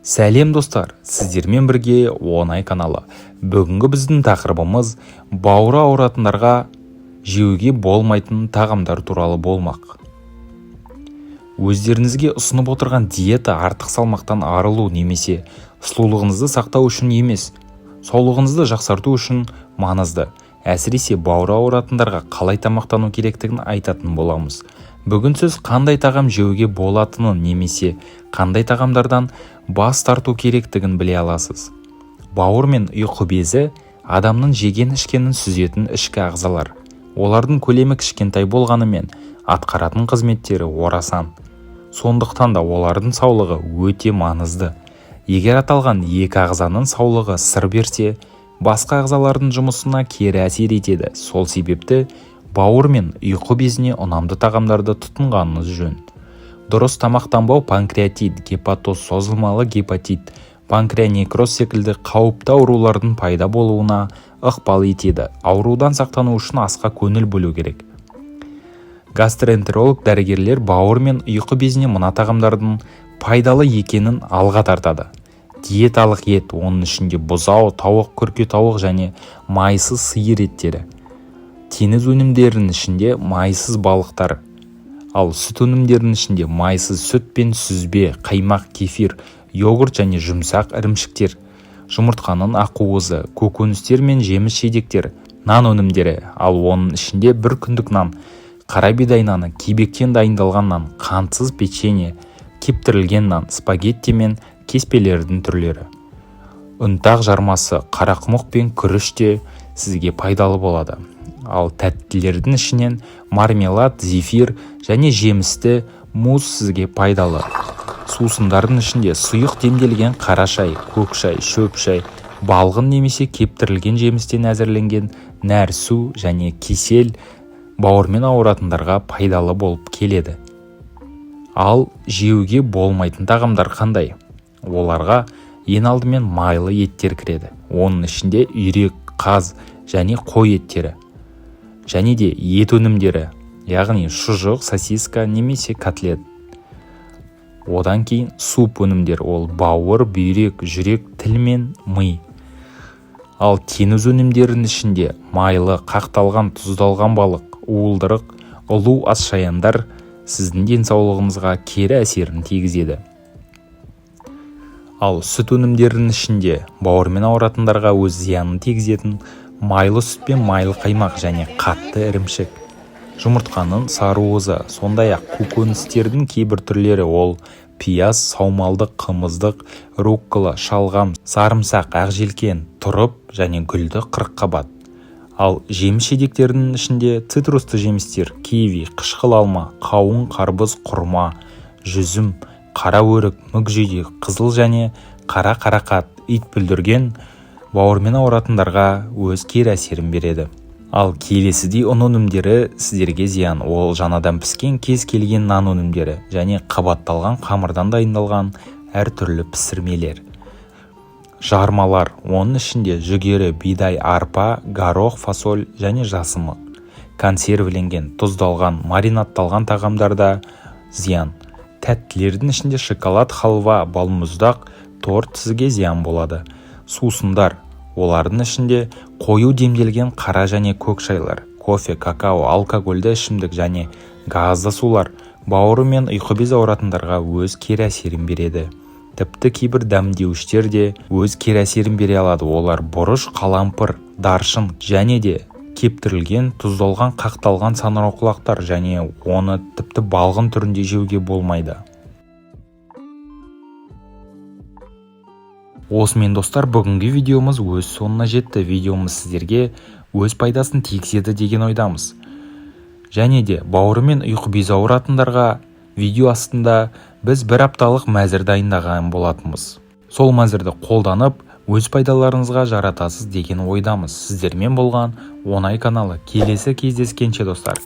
Сәлем, достар! Сіздермен бірге Оңай каналы. Бүгінгі біздің тақырыбымыз бауыры ауыратындарға жеуге болмайтын тағамдар туралы болмақ. Өздеріңізге ұсынып отырған диета артық салмақтан арылу немесе сұлулығыңызды сақтау үшін емес, саулығыңызды жақсарту үшін маңызды. Әсіресе бауыры ауыратындарға қалай тамақтану керектігін айтатын боламыз. Бүгін сіз қандай тағам жеуге болатынын немесе қандай тағамдардан бас тарту керектігін біле аласыз. Бауыр мен ұйқы безі – адамның жеген-ішкенін сүзетін ішкі ағзалар. Олардың көлемі кішкентай болғанымен, атқаратын қызметтері орасан. Сондықтан да олардың саулығы өте маңызды. Егер аталған екі ағзаның саулығы сыр берсе, басқа ағзалардың жұмысына кері әсер етеді. Сол себепті бауыр мен ұйқы безіне ұнамды тағамдарды тұтынғаныңыз жөн. Дұрыс тамақтанбау панкреатит, гепатоз, созылмалы гепатит, панкреонекроз секілді қауіпті аурулардың пайда болуына ықпал етеді. Аурудан сақтану үшін асқа көңіл бөлу керек. Гастроэнтеролог дәрігерлер бауыр мен ұйқы безіне мына тағамдардың пайдалы екенін алға тартады: диеталық ет, оның ішінде бұзау, тауық, күркетауық және майсыз сиыр еттері; теңіз өнімдерінің ішінде майсыз балықтар; ал сүт өнімдерінің ішінде майсыз сүт пен сүзбе, қаймақ, кефир, йогурт және жұмсақ ірімшіктер, жұмыртқаның ақуызы, көкөністер мен жеміс-жидектер, нан өнімдері, ал оның ішінде бір күндік нан, қара бидай наны, кебектен дайындалған нан, қантсыз печенье, кептірілген нан, спагетти мен кеспелердің түрлері, ұнтақ жармасы, қарақұмық пен күріш те сізге пайдалы болады. Ал тәттілердің ішінен мармелад, зефир және жемісті мусс сізге пайдалы. Сусындардың ішінде сұйық демделген қара шай, көк шай, шөп шай, балғын немесе кептірілген жемістен әзірленген нәр су және кисель бауырмен ауыратындарға пайдалы болып келеді. Ал жеуге болмайтын тағамдар қандай? Оларға ең алдымен майлы еттер кіреді. Оның ішінде үйрек, қаз және қой еттері және де ет өнімдері, яғни шұжық, сосиска немесе котлет. Одан кейін суп өнімдері: ол бауыр, бүйрек, жүрек, тіл мен ми. Ал теңіз өнімдерінің ішінде майлы, қақталған, тұздалған балық, уылдырық, ұлу, асшаяндар сіздің денсаулығыңызға кері әсерін тигізеді. Ал сүт өнімдерінің ішінде бауырмен ауыратындарға өз зиянын тигізетін майлы сүт пен майлы қаймақ және қатты ірімшік, жұмыртқаның сарыуызы, сондай-ақ көкөністердің кейбір түрлері: ол пияз, саумалдық, қымыздық, руккола, шалғам, сарымсақ, ақжелкен, тұрып және гүлді қырыққабат. Ал жеміс-жидектердің ішінде цитрусты жемістер: киви, қышқыл алма, қауын, қарбыз, құрма, жүзім, қара өрік, мүкжиде, қызыл және қара қарақат, ит бүлдірген бауырмен ауыратындарға өз кері әсерін береді. Ал келесідей ұн өнімдері сіздерге зиян: ол жаңадан піскен кез келген нан өнімдері және қабатталған қамырдан дайындалған әртүрлі пісірмелер, жармалар, оның ішінде жүгері, бидай, арпа, горох, фасоль және жасымық, консервіленген, тұздалған, маринадталған тағамдар да зиян. Тәттілердің ішінде шоколад, халва, балмұздақ, торт сізге зиян болады. Сусындар: олардың ішінде қою демделген қара және көк шайлар, кофе, какао, алкогольді ішімдік және газды сулар бауыры мен ұйқы безі ауыратындарға өз кері әсерін береді. Тіпті кейбір дәмдеуіштер де өз кері әсерін бере алады. Олар бұрыш, қалампыр, даршын және де кептірілген, тұздалған, қақталған саңырауқұлақтар және оны тіпті балғын түрінде жеуге болмайды. Осымен, достар, бүгінгі видеомыз өз соңына жетті. Видеомыз сіздерге өз пайдасын тигізеді деген ойдамыз. Және де бауыры мен ұйқы безі ауыратындарға видео астында біз бір апталық мәзір дайындаған болатынбыз. Сол мәзірді қолданып, өз пайдаларыңызға жаратасыз деген ойдамыз. Сіздермен болған Оңай каналы. Келесі кездескенше, достар!